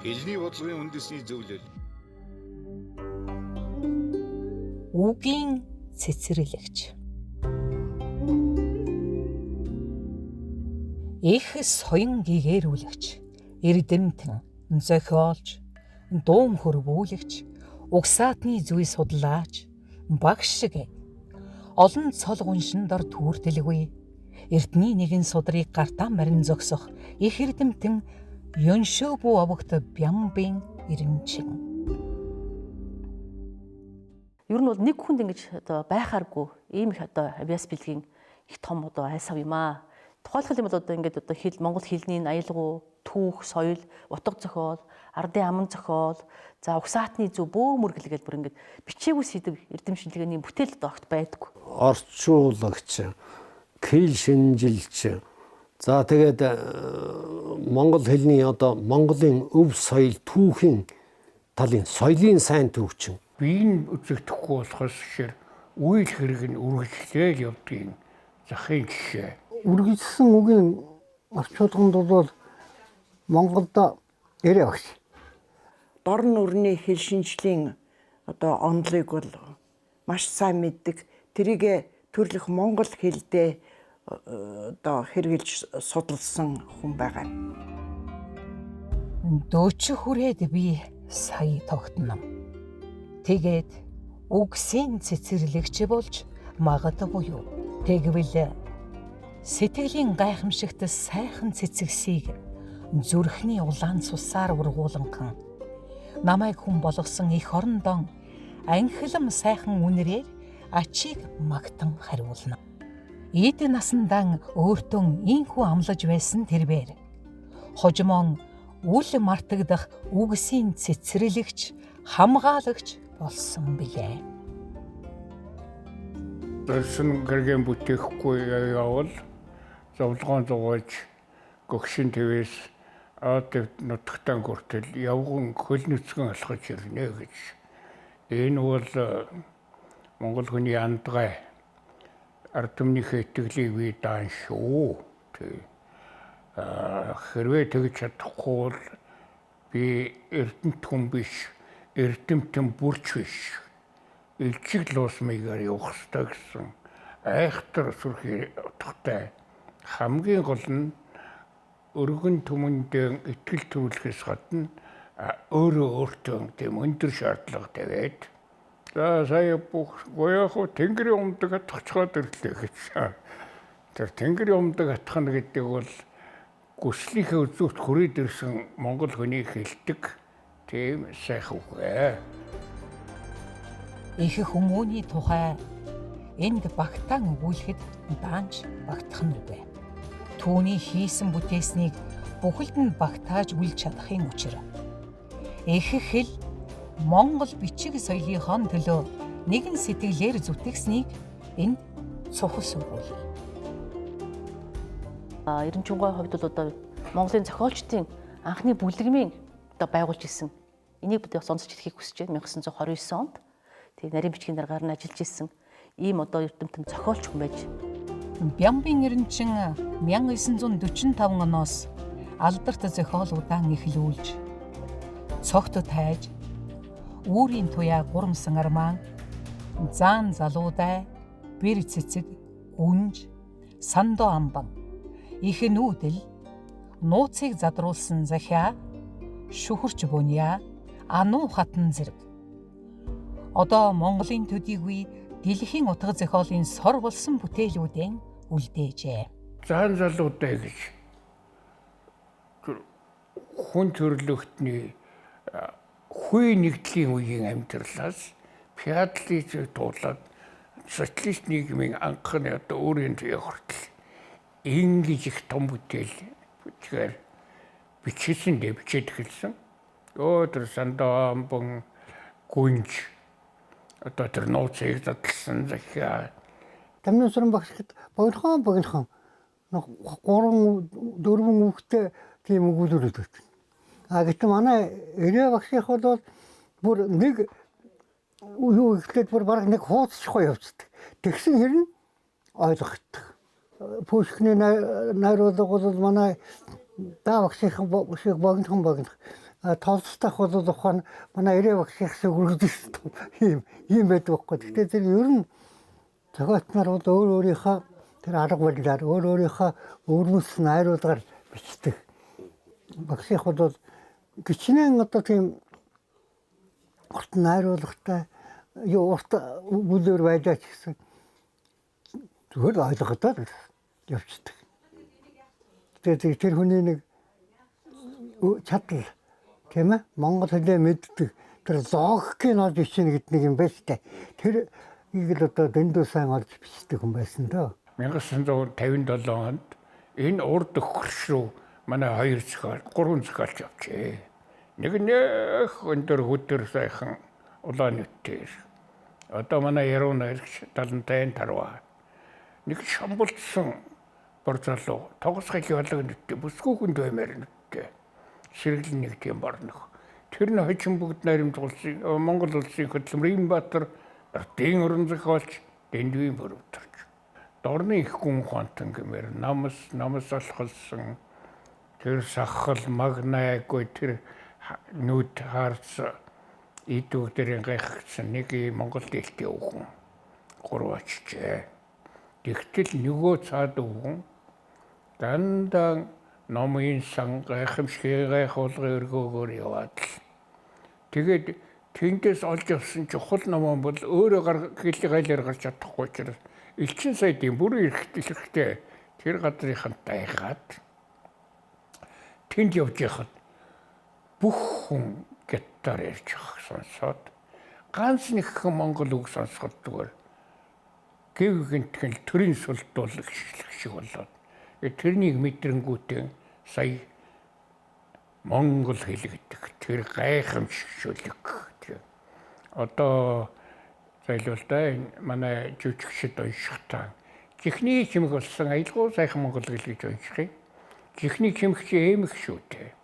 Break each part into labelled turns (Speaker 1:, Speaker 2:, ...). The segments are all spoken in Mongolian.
Speaker 1: Хэлний бодлогын үндэсний зөвлөл.
Speaker 2: Үгийн цэцэрлэгч. Их соён гэгэрүүлэгч, эрдэмтэн, зохиолч, дуун хөрвүүлэгч, угсаатны зүй судлаач, багш шиг олон цол гуншин дор түүртэлгүй эрдний нэгэн судрыг гартаа марин зогсох их эрдэмтэн Ёншөө бүү овогт Бямбын Эренчин.
Speaker 3: Ер нь бол нэг хүнд ингэж одоо байхааргүй ийм их одоо авиас бэлгийн их том одоо айсав юм аа. Тухайлбал юм бол одоо ингээд одоо хэл монгол хэлний аялгау, түүх, соёл, утга зохиол, ардын аман зохиол, за угсаатны зүв бөө мөргөл гэл бүр ингээд бичээгүй сэдв эрдэм шинжилгээний бүтээл одоо огт байдаггүй.
Speaker 4: Орчуулагч, хэл шинжилч. За тэгээд монгол хэлний одоо Монголын өв соёл түүхийн талын соёлын сайн түүхчин.
Speaker 5: Бие нь үзэгдэхгүй болохоос шир үйл хэрэг нь үргэлжлээл явдгийн захын жишээ.
Speaker 6: Үргэлжлсэн үгийн орчуулганд бол Монголд эрэ багш.
Speaker 7: Дор нүрний хэл шинжлийн одоо онолыг бол маш сайн мэддэг. Тэрийг төрлөх монгол хэлдээ одоо хэрэгжилж судалсан хүн байгаа.
Speaker 2: 40 хүрээд би сая тогтно. Тэгээд үгсийн цэцэрлэгч болж магадгүй юу. Тэгвэл сэтгэлийн гайхамшигт сайхан цэцэгсийг зүрхний улаан цусаар ургууланхан намайг хүн болгосон их орондон анхилам сайхан үнэрээр ачийг магтан хариулна. Эд насандан өөртөө инхүү амлаж байсан тэрбээр хожимон үл мартагдах үгсийн цэцэрлэгч, хамгаалагч болсон билээ.
Speaker 5: Зорьсон гэргэн бүтээхгүй явал зовлогоон зугааж гөгшин твээс аадвд нутагтан хүртэл явган хөл нүцгэн алхаж ирнэ гэж. Энэ бол монгол хүний андгай ард түмнийхээ итгэлийг би даан шүү. Хэрвээ тэгж чадахгүй бол би эрдэмт хүн биш, эрдэмтэн бүрч биш. Илчиг луусмыгаар явах ёстой гэсэн айхтар сүрхий утгатай. Хамгийн гол нь өргөн түмэндээ итгэл төрүүлэхээс гадна өөрөө өөртөө тийм өндөр шаардлага тавиад за сая бүх гоёхо тэнгэрийн умдаг атгачгаад ирлээ гэж. Тэр тэнгэрийн умдаг атгах гэдэг бол гүслийнхээ үзүүрт хүрээд ирсэн монгол хүний хэлдэг тийм сайхан үг ээ.
Speaker 2: Их хүмүүний тухай энд багтаан өгүүлэхэд даанч багтах нь үгүй. Түүний хийсэн бүтээснийг бүхэлд нь багтааж үл чадахын учир. Их хэл Монгол бичиг соёлынхон төлөө нэгэн сэтгэлээр зүтгэснийг энд цухас өгүүлье.
Speaker 3: Эренчүнгийн хувьд бол одоо Монголын зохиолчдын анхны бүлэгмийн одоо байгуулж исэн. Энийг бид бас онцлж хэлэхийг хүсэж байна. 1929 онд тэг нарийн бичгийн даргаар нь ажиллаж исэн ийм одоо эрдэмтэн зохиолч хүн байж.
Speaker 2: Бямбын Эренчин 1945 оноос алдарт зохиолуудаан эхлүүлж цогт тайж үүрийн туяа гурамсан армаан, заан залуудай, бэр цэцэг, гүнж, сандо амбан, их нүүдэл, нууцыг задруулсан захиа, шүхэрч буния, ануу хатан зэрэг. Одоо Монголын төдийгүй дэлхийн утга зохиолын сор болсон бүтээлүүдэн үлдээжээ.
Speaker 5: Заан залуудай гэж хүн төрлөختний хүй нэгдлийн үеийн амьдралаас феодализмыг туулаад социалист нийгмийн анхны одоо өөрийн туяа хүртэл ингэж их том бүтээл тэгэхээр бичсэн дээ бичээд эхэлсэн. Өө тэр сандаа амбан гүнж одоо тэр нууцыг задлсан захиа.
Speaker 6: Дамнын суран багш гэхэд богинохон богинохон 3 4 үгтэй тийм өгүүлбэр өгдөг. А гэтэл манай эрэ багшийнх бол бүр нэг юу ихлээд бүр бараг нэг хууцчихгүй явцдаг. Тэгсэн хэрнэ ойлгогддог. Пүшкний найруулга бол манай даа багшийнх шиг богинохон богинох. Толстох бол ухаан манай эрээ багших шиг үргэлж ийм байдаг байхгүй. Гэхдээ тэр ер нь зохиолч нар бол өөр өөрийнхөө тэр арга барилаар өөр өөрийнхөө өвөрмөс найруулгаар бичдэг. Багших бол гिचнэн одоо тийм урт найруулгатай юу урт бүлээр байлаа ч гэсэн зүгээр л ойлгодоо явчихдаг. Тэгээд тэр хүний нэг чадал тийм ээ Монгол хэлээ мэддэг тэр логикийг олж бичнэ гэдэг нэг юм байна шүү дээ. Тэр ийг л одоо дэндүү сайн олж бичдэг хүн байсан дөө.
Speaker 5: 1957 онд энэ урд өхөрш рүү манай 2 зохиол 3 зохиолч явжээ. Нэг нэх өндөр хөдөр сайхан улаан нүтээр. Одоо манай яруу найрагч 75 тарваа. Нэг шамбалдсан бор залуу тогос хэл болог нүттэй бүсгүй хүнд баймаар нүттэй. Сэргэлэн нэг тийм борнох. Тэр нь хожим бүгд наримт улсын Монгол улсын хөдөлмөрийн баатар ардын орон зохиолч Дэндвийн бөрөвтөрч. Дорны их гүн ухаантан гэмээр намас олхолсон тэр сахал магнайгүй тэр нүд хаарц идүүг дэрийн гайхагдсан нэг Монгол дэлхий өвгөн гурав очжээ. Тэгтэл нөгөө цаад өвгөн дандаа номын сан гайхамшигын гайхуулгын өргөөгөөр яваад л. Тэгээд тэндээс олж авсан чухал номон бол өөрөө хэл гайлаар гарч чадахгүй учраас элчин сайдын бүрэн эрхтэй тэр газрынхантай айгаад тэнд явж яхад бүх хүн гитар ярьж байгааг сонсоод ганц нэг хэн монгол үг сонсоход зүгээр гэв гинтгэл төрийн сулдуулах шиг болоод тэрнийг мэдрэнгүүтээ сая монгол хэл гэдэг тэр гайхамшиг шүлэг. Одоо зайлуулдаа манай жүжигчд уншихтаа жихний чимэг болсон аялгау сайхан монгол хэл гэж унших юм. Жихний чимэг чи эмх шүү дээ.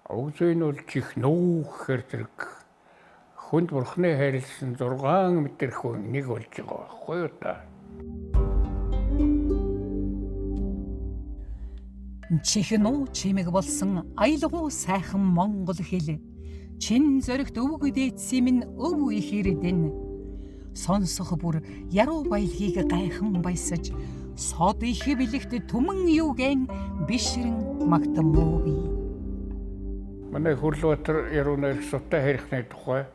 Speaker 5: Уг зүйн бол жих нүү гэхэр зэрэг хүнд бурхны хайрлсан 6 мэдрэхүйн нэг болж байгаа байхгүй юу та.
Speaker 2: Чихнүү чимэг болсон аялгау сайхан монгол хэл. Чин зоригт өвөг дээдсийн минь өв их эрдэн. Сонсох бүр яруу баялагийг гайхан баясаж сод их бэлэгт түмэн юугэн бишрэн магтамуу бий.
Speaker 5: Манай Хөрлөбаатар яруу найрагч Сутай хайрхны тухай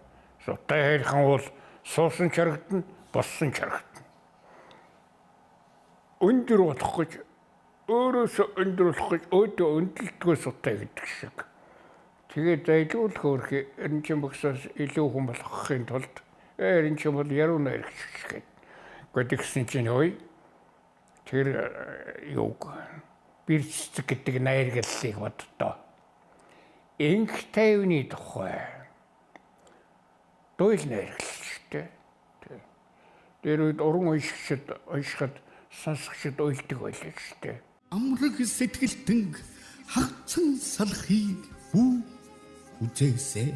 Speaker 5: Сутай хайрхан бол суусан чарагдана, болсон чарагдана. Өндөр болох гэж өөрөөсөө өндөр болох гэж өөдөө өндөрлөдгөө сутай гэдэг шиг. Тэгээд зайлуулах өөрхий Эренчин багшаас илүү хүн болгохын тулд Эренчин бол яруу найрагч гэдэг. Гэхдээ чинь ой тэр юуг бэрцэг гэдэг найргаллыг боддоо. Инх тайвны тухай дуйл найргалчтэй. Тэр үед уран уншигчид уншихад сонсогчид уйлдаг байлаа шүү дээ.
Speaker 8: Амраг сэтгэлтэнг хагцсан салхийг хүү үзээсэ.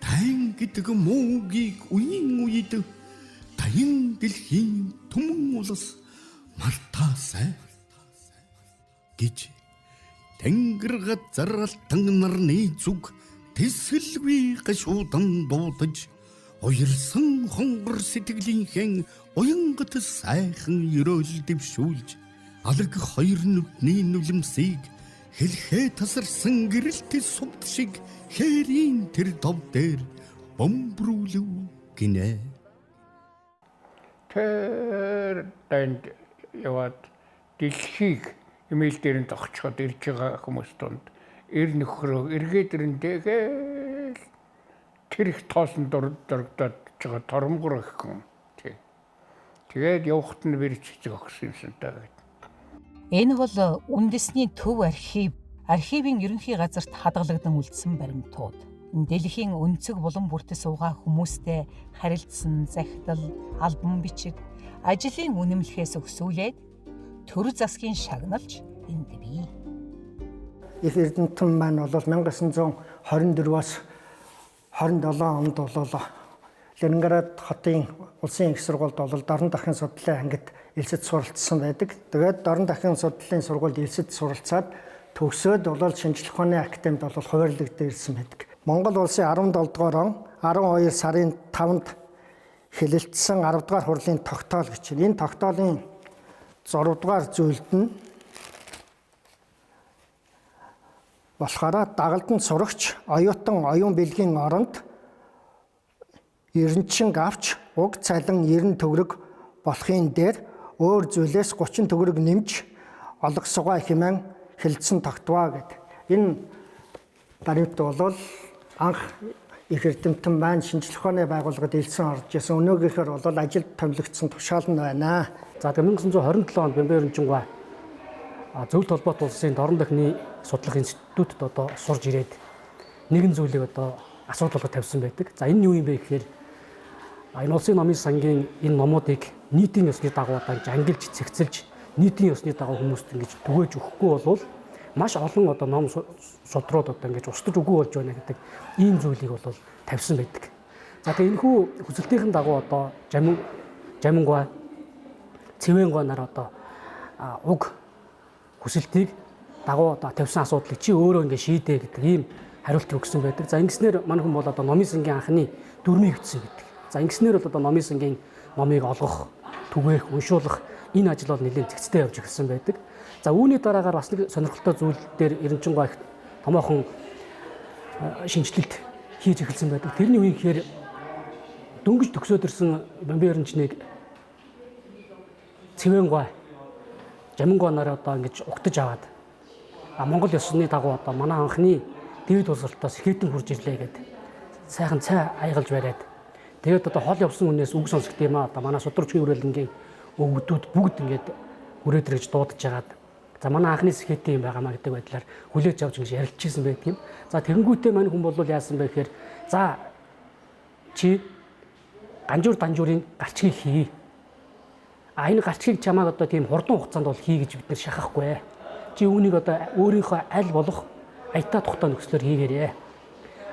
Speaker 8: Тайн гэдэг муугийг үеийн үед таян дэлхийн түмэн улс мартаасай гэж тэнгэр газар алтан нарны зүг тэсгэлгүй гашуудан дуудаж уярсан хонгор сэтгэлийнхэн уянгат сайхан ерөөл дэвшүүлж алаг хоёр нүдний нүлэмсийг хэлхээ тасарсан гэрэлт сувд шиг хээрийн тэр дов дээр бөмбөрүүлв гинэ.
Speaker 5: Тэр данд яваад дэлхийг имэйл дээр нь тогтчоод ирж байгаа хүмүүс дунд эр нөхрөө эргээд ирэндээгээл тэр их тоосон дурагдаад байгаа торомгор их хүн. Тэгээд явахт нь бэрч цэцэг огсон юмсан таа гэд.
Speaker 2: Энэ бол үндэсний төв архив, архивын ерөнхий газарт хадгалагдан үлдсэн баримтууд. Дэлхийн өнцөг булан бүрт суугаа хүмүүстэй харилцсан захидал, альбом бичиг, ажлын үнэмлэхээс өксүүлээд төр засгийн шагналж энд бий.
Speaker 9: Их Эрдэнэтэн маань бол 1924-аас 27 онд бол Ленинград хотын улсын их сургуульд бол дорн дахин судлалын ангид элсэд суралцсан байдаг. Тэгээд дорн дахин судлалын сургуульд элсэд суралцаад Төгсөөд бол шинжлэх ухааны академид бол хуваарлагдсан ирсэн байдаг. Монгол улсын 17 дугаар он 12 сарын 5-нд хэлэлцсэн 10 дугаар хурлын тогтоол гэж байна. Энэ тогтоолын 6 дугаар зүйлд нь болохоор дагалдан сурагч оюутан оюун бэлгийн оронд 90 авч уг цалин 90 төгрөг болохын дээр өөр зүйлээс 30 төгрөг нэмж олгосгоо хэмээн хэлэлцсэн тогтваа гэд. Энэ баримт бол анх их эрдэмтэн маань шинжлэх ухааны байгууллагад элсэн орж исэн. Өнөөгийнхөр бол ажилд томилогдсон тушаал нь байна.
Speaker 10: За 1927 онд Бямбай Эренчингуай Зөвлөлт холбоот улсын Дорн дахны судлах институтад одоо сурж ирээд нэгэн зүйлийг одоо асуудал болгож тавьсан байдаг. За энэ юу юм бэ гэхээр энэ улсын номын сангийн энэ номуудыг нийтийн ёсны дагуу одоо ингэж ангилж цэгцэлж нийтийн ёсны дагуу хүмүүст ингэж түгээж өгөхгүй болвол маш олон одоо ном судрууд одоо ингэж устж үгүй болж байна гэдэг ийм зүйлийг бол тавьсан байдаг. За тэгээ энэхүү хүсэлтийн дагуу одоо Жамингуай, Цэвэнгуай нар одоо уг хүсэлтийг дагуу одоо тавьсан асуудлыг чи өөрөө ингэ шийдэ гэдэг ийм хариулт өгсөн байдаг. За ингэснээр манай хүн бол одоо номын сангийн анхны дүрмийг бичсэн гэдэг. За ингэснээр бол одоо номын сангийн номыг олгох, түгээх, уншуулах энэ ажил бол нэлээд зэгцтэй явж эхэлсэн байдаг. За үүний дараагаар бас нэг сонирхолтой зүйл дээр Эренчингуай их томоохон шинэчлэлт хийж эхэлсэн байдаг. Тэрний үе гэхээр дөнгөж төгсөөд ирсэн Бямбай Эренчнийг Цэвэнгуай, Жамингуай нараа одоо ингэж угтаж аваад Монгол ёсны дагуу одоо манай анхны дээд улсалтаас хэтэн хурж ирлээ гэд сайхан цай аягалж бариад тэгээд одоо хол явсан хүнээс үг сонсогд юм аа. Одоо манай судручгийн хүрээлэнгийн өвгдүүд бүгд ингээд хүрээд ирж дуудаж жагаад за манай анхны сэхэтэн юм байгаамаа гэдэг байдлаар хүлээж авч ингэж ярилцчихсан байдаг юм. За тэгэнгүүтээ мань хүн бол яасан бэ гэхээр за чи ганжуур данжуурын гарчгийг хий. А энэ гарчгийг чамааг одоо тийм хурдан хугацаанд бол хий гэж бид нэр шахахгүй. Чи үүнийг одоо өөрийнхөө аль болох аятаа тухтай нөхцлөөр хийгээрэй.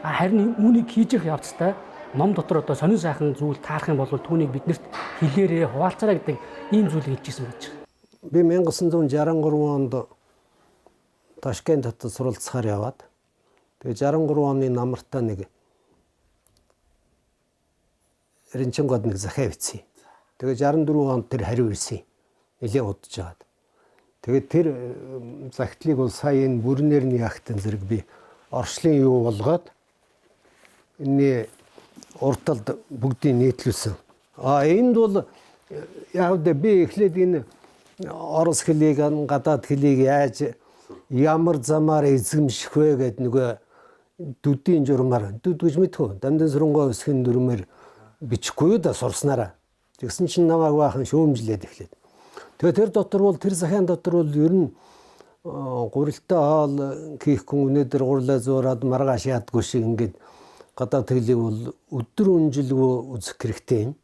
Speaker 10: А харин үүнийг хийж явах явцдаа ном дотор одоо сонин сайхан зүйл таарах юм бол түүнийг биднэрт хэлээрээ, хуваалцаарай гэдэг ийм зүйлийг хэлж ирсэн байж байгаа.
Speaker 4: Би 1963 онд Ташкент хотод суралцахаар яваад тэгээ 63 оны намартаа нэг Эренчингуайд нэг захиа бичсэн. Тэгээ 64 онд тэр хариу ирсэн. Нэлээд удаж жагаад. Тэгээд тэр загтлыг бол сая энэ бүрнээр нь яахтан зэрэг би орчлын юу болгоод энэний урд талд бүгдийг нийтлүүлсэн. А энд бол яг би эхлээд энэ орос хэлийг гадаад хэлийг яаж ямар замаар эзэмших вэ гэд нөгөө дүдийн журмаар дүд гэж мэдхүү. Дамдын сурангаа өсгөн дүрмээр бичихгүй да сурснараа. Тэгсэн чинь намайг баахан шүүмжлээд эхлээд. Тэгээ тэр дотор бол тэр захиан дотор бол ер нь гурилтай хоол хийхгүй өнөөдөр гурлаа зуураад маргааш яадгүй шиг ингээд гадаад хэлийг бол өдөр үнжилгүй үзэх хэрэгтэй юм.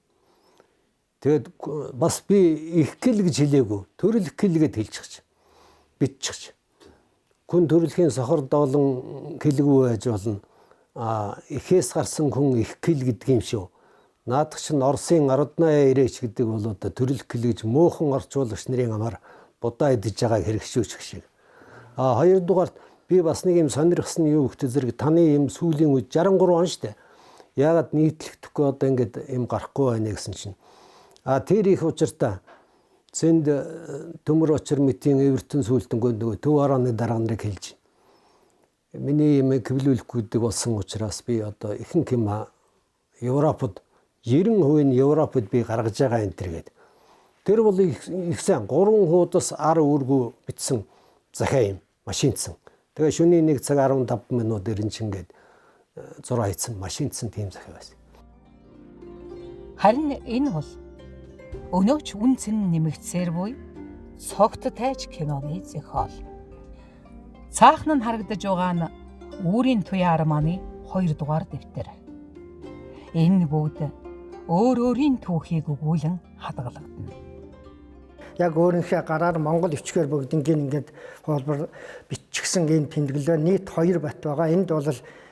Speaker 4: Тэгээд бас би их гэл гэж хэлээгүй. Төрөлх гэл гэд хэлчихэж. Биччихэж. Хүн төрөлхийн сохор доолон хэлгүй байж болно. А ихээс гарсан хүн их гэл гэдэг юм шүү. Наадах чинь Оросын Ородная ирээч гэдэг бол одоо төрөлх гэл гэж мөөхөн орчуулагч нарын амаар будаа идэж байгаа хэрэгшүүч шиг. А хоёрдугаарт би бас нэг юм сонирхсан юу гэхтэй зэрэг таны юм сүүлийн үед 63 он штэ. Яагаад нийтлэгдэхгүй одоо ингээд юм гарахгүй байна гэсэн чинь. А тэр их учиртай зэнд төмөр очир мэтийн эвертэн сүлтэнгүүд нөгөө төв орооны дарга нарыг хэлж. Миний юм хэвлүүлэхгүй гэдэг болсон учраас би одоо ихэнх юм Европод 90% нь Европод би гаргаж байгаа энэ төр гээд. Тэр бол их сайн 3 хуудас ар үүргүү битсэн захиа юм машинцсан. Тэгээ шөнийн 1 цаг 15 минут эренчингээд зураа хийсэн машинцсан тийм захиа байсан.
Speaker 2: Харин энэ бол өнөөч үнцэн нэмэгдсээр буй цогт тайж киноны зохиол. Цаахан нь харагдаж байгаа нь Үүрийн туяа романы 2 дугаар дэвтэр. Энэ бүгд өөр өөрийн түүхийг өгүүлэн хадгалагдана.
Speaker 9: Яг өөрийнхөө гараар монгол өвчгөр бүгднийг ингээд хуулбар биччихсэн ийм тэмдэглэлээр нийт 2 бат байгаа. Энд бол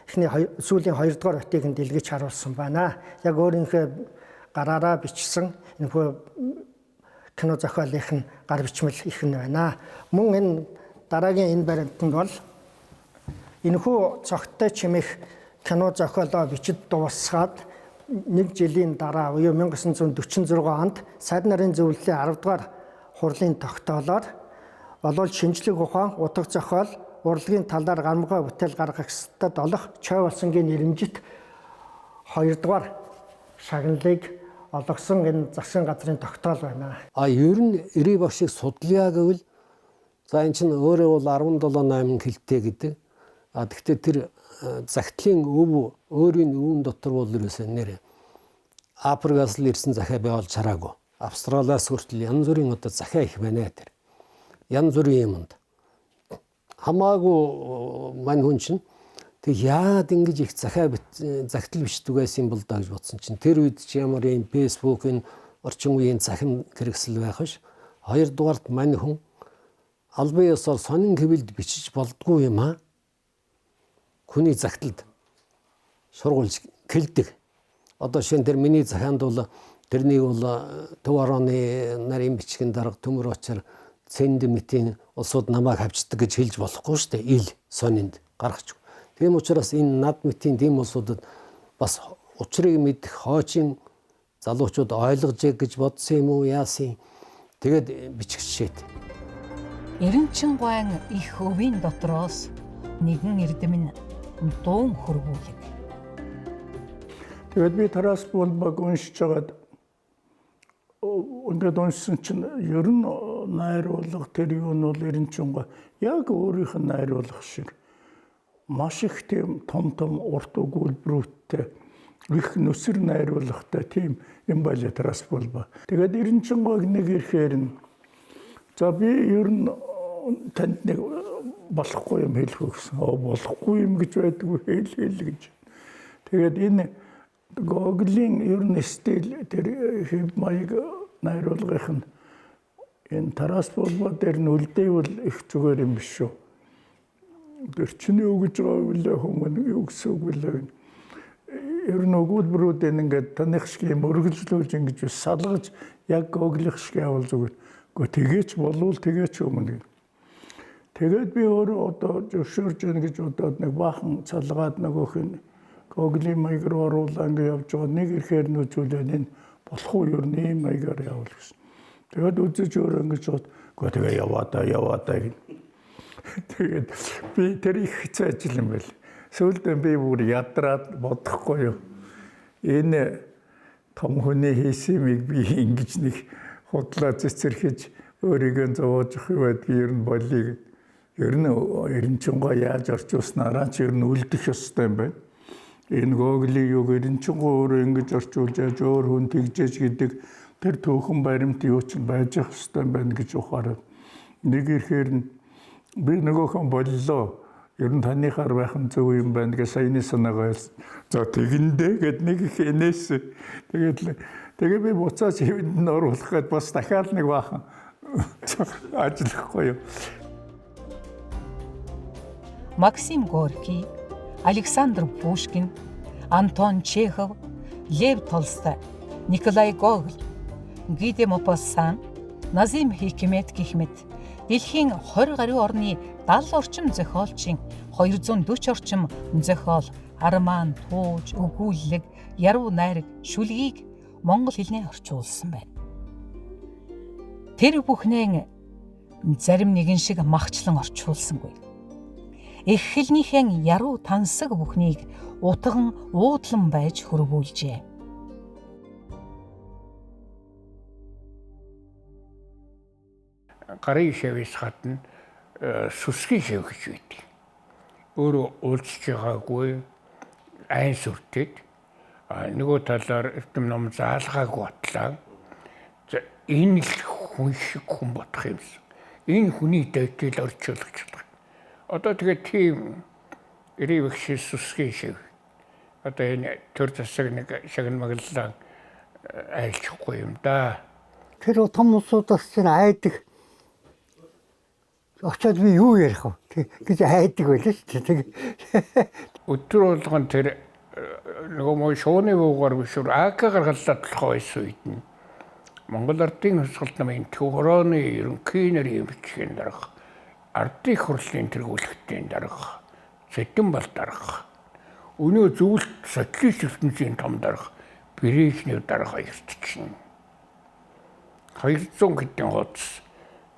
Speaker 9: эхний сүүлийн 2 дугаар батыг нь дэлгэж харуулсан байна. Яг өөрийнхөө гараараа бичсэн энэхүү кино зохиолынх нь гар бичмэл их нь байна. Мөн энэ Дараагийн энэ баримтанд бол энэхүү цогттой чимэх кино зохиолоо бичид дуусгаад нэг жилийн дараа буюу 1946 онд сайд нарын зөвлөлийн 10 дугаар хурлын тогтоолоор болвол шинжлэх ухаан, утга зохиол, урлагийн талаар гарамгай бүтээл гаргах ёстод олох Чойболсонгийн нэрэмжит 2 дугаар шагналыг олгосон энэ засгийн газрын тогтоол байна.
Speaker 4: А ер нь Эрий багшийг судлая гэвэл за энэ чинь өөрөө бол 17 8 хэлтэй гэдэг. А тэгвэл тэр загтлын өв өөрийн өвөн дотор бол ерөөсөө нэр Африкаас л ирсэн захиа байвал чараагүй. Австралиас хүртэл янз бүрийн одоо захиа их байна тэр. Янз бүрийн юмд. Хамаагүй мань хүн чинь тэг яагаад ингэж их захиа загтал бичдэг байсан юм бол даа гэж бодсон чинь тэр үед чи ямар юм Facebook энэ орчин үеийн захин хэрэгсэл байх биш. Хоёрдугаарт мань хүн албан ёсоор сонин хэвлэлд бичиж болдгүй юм аа. Хүний загталд сургуулж кэлдэг. Одоо шинэ тэр миний захианд бол тэрнийг бол төв орооны нарын бичгийн дарга Төмөр очор Цэнд мэтийн улсууд намайг хавчдаг гэж хэлж болохгүй шүү дээ. Ил сонинд гаргаж. Тийм учраас энэ над мэтийн тийм улсуудад бас учрыг мэдэх хойчин залуучууд ойлгожээ гэж бодсон юм уу яасан. Тэгээд бичих жишээт.
Speaker 2: Эренчин гуайн их өвийн дотроос нэгэн эрдэм нь дуун хөрвүүлэг.
Speaker 11: Тэгээд би Тарас Бульбаг уншиж байгаад ингээд уншсан чинь ер нь найруулга тэр юу нь бол Эренчингуай яг өөрийнх нь найруулга шиг маш их тийм том том урт өгүүлбэрүүдтэй их нүсэр найруулгатай тийм юм байлаа Тарас Бульба. Тэгээд Эренчингуайг нэг ирэхээр нь за би ер нь танд нэг болохгүй юм хэлэх гэсэн. Болохгүй юм гэж байдгүй хэл хэл гэж. Тэгээд энэ Гоголийн ер нь стил тэр хэв маяг найруулгын нь энэ Тарас Бульба дээр нь үлдээвэл их зүгээр юм биш шүү. Тэр чиний юу гэж байгаа вэ хүмүүс юу гэсэн үг вэ? Ер нь өгүүлбэрүүд ингээд таных шиг юм өргөжлүүлж ингэж салгаж яг Гоголих шиг явал зүгээр. Гэхдээ тэгээч болвол тэгээч өмнө. Тэгээд би өөрөө одоо зөвшөөрж гэнэ гэж бодоод нэг баахан цалгаад нөгөөх нь Гоголийн маяг руу оруулаа ингэ явж байгаа нэг ирэхээр нь үзүүлээд энэ болох уу ер нь ийм маягаар явуул гэсэн. Тэгээд үзэж өөрөө ингэж бод үгүй тэгээ яваа да яваа да гэн. Тэгээд би тэр их хэцүү ажил юм байл. Сүүлд би бүр ядраад бодохгүй юу. Энэ том хүний хийсэн юмыг би ингэж нэг худлаа цэцэрхэж өөрийгөө зовоож өгөх юм байдгийг ер нь болиё. Ер нь Эренчингуай яаж орчуулснараа ч ер нь үлдэх ёстой юм байна. Энэ Гоголийн юг Эренчингуай өөрөө ингэж орчуулж яаж өөр хүн тэгжээж гэдэг тэр түүхэн баримт юу ч байж явах ёстой юм байна гэж ухаарад. Нэг ирэхээр нь би нөгөөхөн боллоо. Ер нь таныхаар байх нь зөв юм байна гэж саяны санаагаа хэлсэн. За тэгэндээ гэд нэг их энэс. Тэгээд тэгээ би буцаач хэвэнд нь оруулах гээд бас дахиад нэг баахан ажиллахгүй юу.
Speaker 2: Максим Горький, Александр Пушкин, Антон Чехов, Лев Толстой, Николай Гоголь, Ги де Мопассан, Назим Хикмет гэх мэт дэлхийн 20 гаруй орны 70 орчим зохиолчийн 240 орчим зохиол, арман, тууж, өгүүлэг, яруу найраг, шүлгийг монгол хэлнээр орчуулсан байна. Тэр бүхнээ зарим нэгэн шиг махчлан орчуулсангүй. Эх хэлнийхэн яруу тансаг бүхнийг утган уудлан байж хөрвүүлжээ.
Speaker 5: Гарын шавээс гадна сүсгийн шав гэж байдаг. Өөрөө уулзж байгаагүй айн сүртэд нөгөө талаар эрдэм ном заалгаагүй батлаа. За энэ л хүн шиг хүн бодох юмсан. Энэ хүний дайтай л орчуулж чадах. Одоо тэгээд тийм Эрийн сүсгийн шив. Одоо энэ төр засаг нэг шагна маглалаа айлчихгүй юм да.
Speaker 6: Тэр том улсуудаас чинь айдаг. Очоод би юу ярих вэ гэж айдаг байлаа шүү дээ.
Speaker 5: Өдөр болгон тэр нөгөө мөн шууны буугаар биш АК гаргаллаа толгой байсан үед нь Монгол Ардын хувьсгалт намын төв хорооны ерөнхий нарын бичгийн дарга Ардын хурлын тэргүүлэгчдийн дарга, Цэдэн бал дарга, өнөө зөвлөлт социалист ертөнцийн том дарга Брежнев дарга хоёрт чинь 200 хэдэн хуудас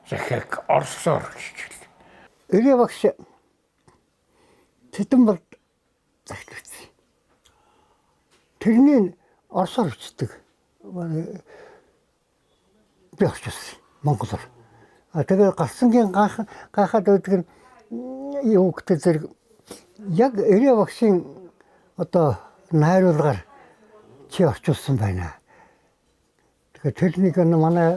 Speaker 5: захиаг Оросоор хичээл.
Speaker 6: Эрээ багш Цэдэн бал захиалсан. Тэрний Оросоор бичдэг. Би орчуулсан монголоор. А тэгээ гарсангийн гайхаад байдаг нь юу гэдэг зэрэг яг Эрээ багшийн одоо найруулгаар чи орчуулсан байна. Тэгэхээр тэр нэг манай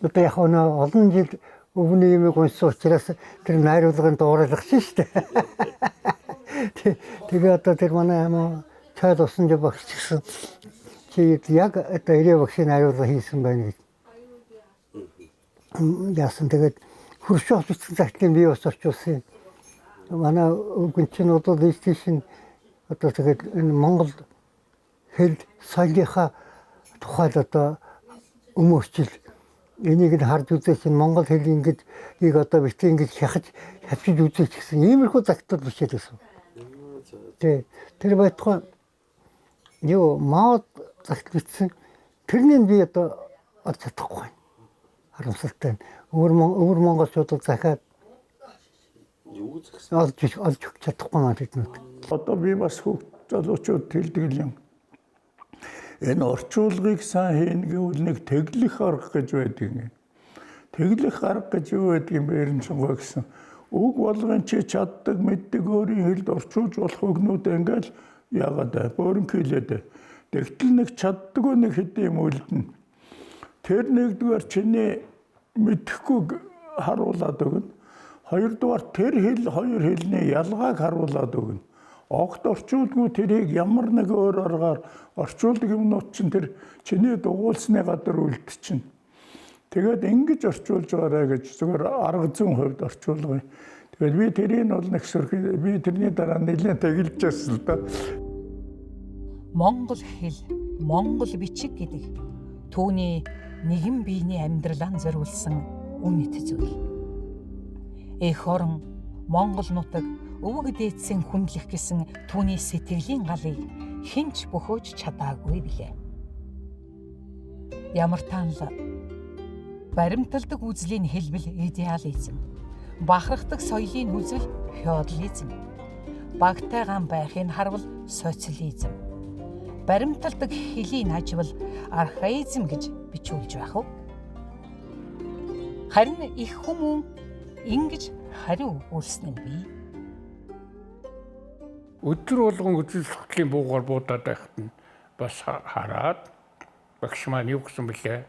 Speaker 6: одоо яг нь олон жил өвгөний юмыг уншсан учраас тэр найруулгын дуурайлгч шүү дээ. Тэгээ одоо тэр манай амаа чад усан жив багш гэсэн чи яг одоо Эрээ багшийн найруулга хийсэн байна гэж. Яасан тэгээд Хрущев бичсэн захидлын би бас орчуулсан. Манай өвгөн чинь одоо тийш нь одоо тэгээд энэ Монгол хэл соёлынхаа тухайд одоо өмөрчил энийг нь харж үзээч нь монгол хэл ингэж ийг одоо битгий ингэж хяхаж хавчиж үзээч гэсэн иймэрхүү захидал бичээд байсан. Тэ тэр байтугай юу Мао захидал бичсэн тэрнийг би одоо олж чадахгүй байна. Харамсалтай нь өвөр монголчуудад захиад олж олж чадахгүй маа тэднүүд.
Speaker 11: Одоо би бас хүүхд залуучууд хэлдэг юм. Энэ орчуулгыг сайн хийнэ гэвэл нэг тэглэх арга гэж байдаг юм. Тэглэх арга гэж юу байдаг юм бэ Эренчингуй гэсэн. Үг болгон чи чаддаг, мэддэг өөрийн хэлд орчуулж болох үгнүүд ингээл яагаад бөөрөнх хэлээд. Тэгтэл нэг чаддаггүй нэг хэдэн юм үлдэнэ. Тэр нэгдүгээр чиний мэдэхгүй харуулад өгнө. Хоёрдугаар тэр хэл хоёр хэлний ялгааг харуулад өгнө. Огт орчуулдгүй тэрийг ямар нэг өөр аргаар орчуулдаг юмнууд чинь тэр чиний дугуулсны гадар үлдчихнэ. Тэгээд ингэж орчуулж байгаарай гэж зүгээр арга зүйн хувьд орчуулгая. Тэгээд би тэрийг бол нэг сөрхий би тэрний дараа нэлээд тэгэлж байсан л да.
Speaker 2: Монгол хэл, монгол бичиг гэдэг түүний нэгэн биений амьдралаа зориулсан үнэт зүйл. Эх орон Монгол нутаг өвөг дээдсийн хүндлэх гэсэн түүний сэтгэлийн галыг хэн ч бөхөөж чадаагүй билээ. Ямар таанал баримталдаг үзлийн хэлбэл идеализм, бахархдаг соёлын үзэл феодализм, багтайгаан байхыг харвал социализм, баримталдаг хөлийн ажвал архаизм гэж бичүүлж байх уу? Харин их хүмүүн ингэж хариу өгүүлсэн нь бий.
Speaker 5: Өдөр болгон үзэл судлалын буугаар буудаад байхад нь бас хараад багш маань юу гэсэн бэлээ?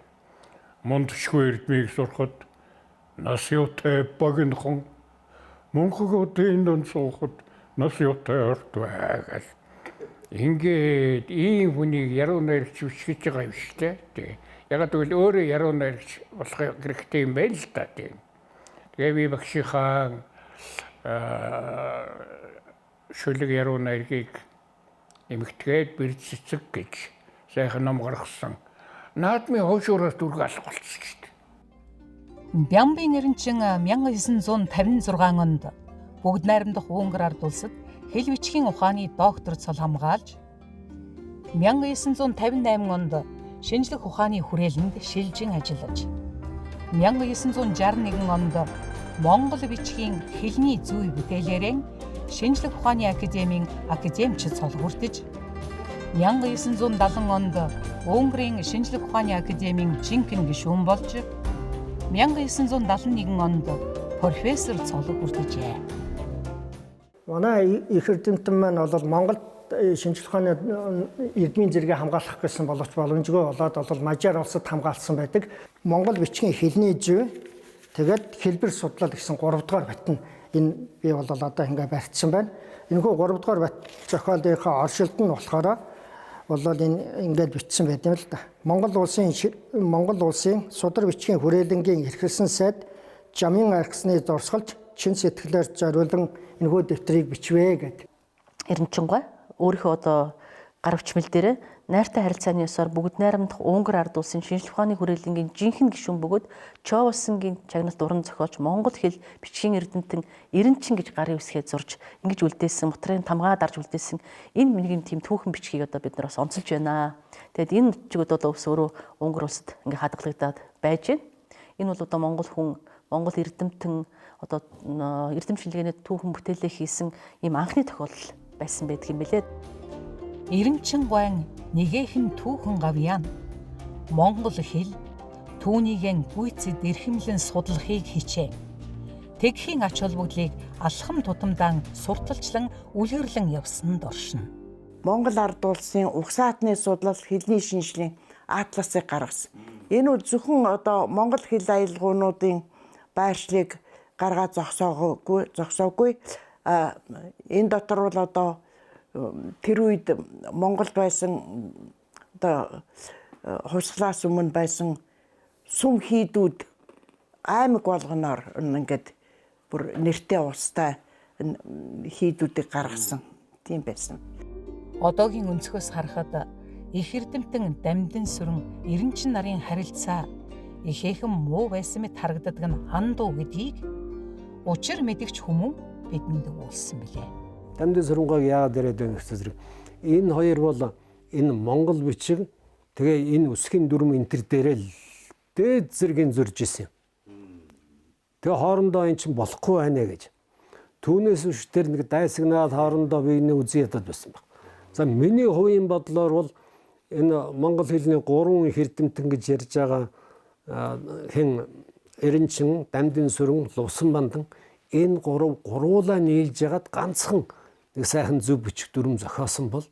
Speaker 5: Мундшгүй эрдмийг сурахад нас юутай богинохон мунхаг одын дунд суухад нас юутай орт байгаал. Ингээд ийм хүнийг яруу найрагч биш гэж байгаа юм шүү дээ. Тэг. Ягаад гэвэл өөрөө яруу найрагч болох хэрэгтэй юм байна л да. Тэг. Тэгээ би багшийнхаа шүлэг яруу найргийг эмэгтэйд бэрд цэцэг гэж сайхан ном гаргасан. Наадмын хойшуураас дүрэг алах болчихсон шүү дээ.
Speaker 2: Бямбын Эренчин 1956 онд бүгд найрамдах Унгар ард улсад хэл бичгийн ухааны доктор цол хамгаалж 1958 онд шинжлэх ухааны хүрээлэнд шилжин ажиллаж 1961 онд Монгол бичгийн хэлний зүй бүтээлээрээ шинжлэх ухааны академийн академич цол хүртэж 1970 онд Унгарын шинжлэх ухааны академийн жинхэнэ гишүүн болж 1971 онд профессор цол хүртэжээ.
Speaker 9: Манай их эрдэмтэн маань бол Монголд шинжлэх ухааны эрдмийн зэрэгээ хамгаалах гэсэн боловч боломжгүй болоод бол Мажар улсад хамгаалсан байдаг. Монгол бичгийн хэлний зүй тэгээд хэлбэр судлал гэсэн 3 дугаар батн энэ би бол одоо ингээ барьцсан байна. Энэхүү 3 дугаар бат зохиолынхаа оршилт нь болохоор бол энэ ингээд бичсэн байт юм л да. Монгол улсын судар бичгийн хүрээлэнгийн эрхэлсэн сайд Жамын архисны зурсгалж чин сэтгэлээр зориулан энэхүү дэвтрийг бичвэ гэд.
Speaker 3: Эренчингуй өөрийнхөө одоо гар хүчмэл дээр Найртай харилцааны ёсоор бүгд найрамдах Унгар ард улсын шинжлэх ухааны хүрээлэнгийн жинхэнэ гишүүн бөгөөд Чоолсонгийн чагналт уран зохиолч Монгол хэл бичгийн эрдэмтэн Эренчин гэж гарын үсгээ зурж ингэж үлдээсэн, мутрын тамгаа дарж үлдээсэн энэ нэгэн тийм түүхэн бичгийг одоо бид нар бас онцолж байна. Тэгээд энэ бичгүүд бол өөрөө Унгар улсад ингээ хадгалагдаад байж байна. Энэ бол одоо монгол хүн, монгол эрдэмтэн одоо эрдэм шинжилгээний түүхэн бүтээлээ хийсэн ийм анхны тохиолдол байсан байдаг юм билээ.
Speaker 2: Эренчин гуайн нэгэхэн түүхэн гавьяан Монгол хэл түүнийгэн гүйцэд эрхэмлэн судлахыг хичээн. Тэгхийн ач холбогдлыг алхам тутамдаа сурталчлан үлгэрлэн явсан доршино.
Speaker 7: Монгол ард улсын угсаатны судлал хэлний шинжилгээний атласыг гаргасан. Энэ бол зөвхөн одоо монгол хэл аялгуунуудын байршлыг гаргаа зогсоогүй. Энэ дотор бол одоо тэр үед Монголд байсан одоо хувьсгалаас өмнө байсан сүм хийдүүд аймаг болгоноор ингээд бүр нэртэй устай хийдүүдийг гаргасан тийм байсан.
Speaker 2: Одоогийн өнцгөөс харахад их эрдэмтэн дамдын сүрэн Эренчин нарын харилцаа ихээхэн муу байсан мэт харагддаг нь андуу гэдгийг учир мэдгч хүмүүн бидэнд өгүүлсэн билээ.
Speaker 4: Дамдын сүрэнгойг яагаад яриад байна гэсэн зэрэг энэ хоёр бол энэ монгол бичиг тэгээ энэ үсгийн дүрм энэ төр дээрээ л дээд зэргийн зурж исэн юм. Тэгээ хоорондоо эн чинь болохгүй байна гэж. Түүнээс биш тэр нэг дайсагнаад хоорондоо биений үзий ядаад байсан баг. За миний хувийн бодлоор бол энэ монгол хэлний гурван их эрдэмтэн гэж ярьж байгаа хэн Эренчин, Дамдын сүрэн, Лувсан бандан энэ гурав гурвуулаа нийлж ягаад ганцхан нэг сайхан зөв бичиг дүрм зохиосон бол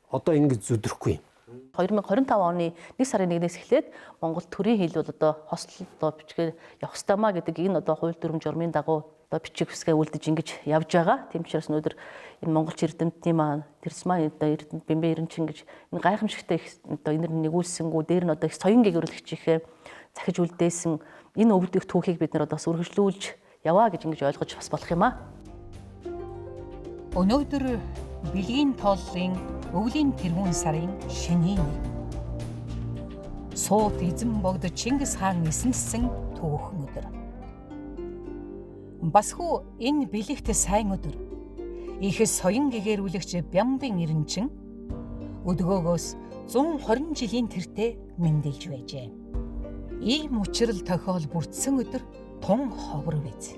Speaker 4: одоо ингэж зүдрэхгүй юм.
Speaker 3: 2025 оны 1 сарын 1-ээс эхлээд Монгол төрийн хэл бол одоо хослол одоо бичгээр явах ёстой маа гэдэг энэ одоо хууль дүрм журмын дагуу одоо бичиг үсгээ үлдэж ингэж явж байгаа. Тийм учраас өнөөдөр энэ монголч эрдэмтний маань тэрс маань одоо эрдэмт Бэмбэ Эренчин гэж энэ гайхамшигтай их одоо энэ нэгүүлсэнгүү дээр нь одоо их соён гэгэрүүлэгчийнхээ захиж үлдээсэн энэ өвдөх түүхийг бид нар одоо бас үргэлжлүүлж яваа гэж ингэж ойлгож бас болох юм аа.
Speaker 2: Өнөөдөр бэлгийн тооллын өвлийн тэргүүн сарын шинийн нэг. Суут эзэн богд Чингис хаан эсэнсэн түүхэн өдөр. Бас хүү энэ бэлэгт сайн өдөр. Их соён гэгэрүүлэгч Бямбын Эренчин өдгөөгөөс 120 жилийн тэртээ мэндэлж байжээ. Ийм учрал тохиол бүрдсэн өдөр тун ховор биз.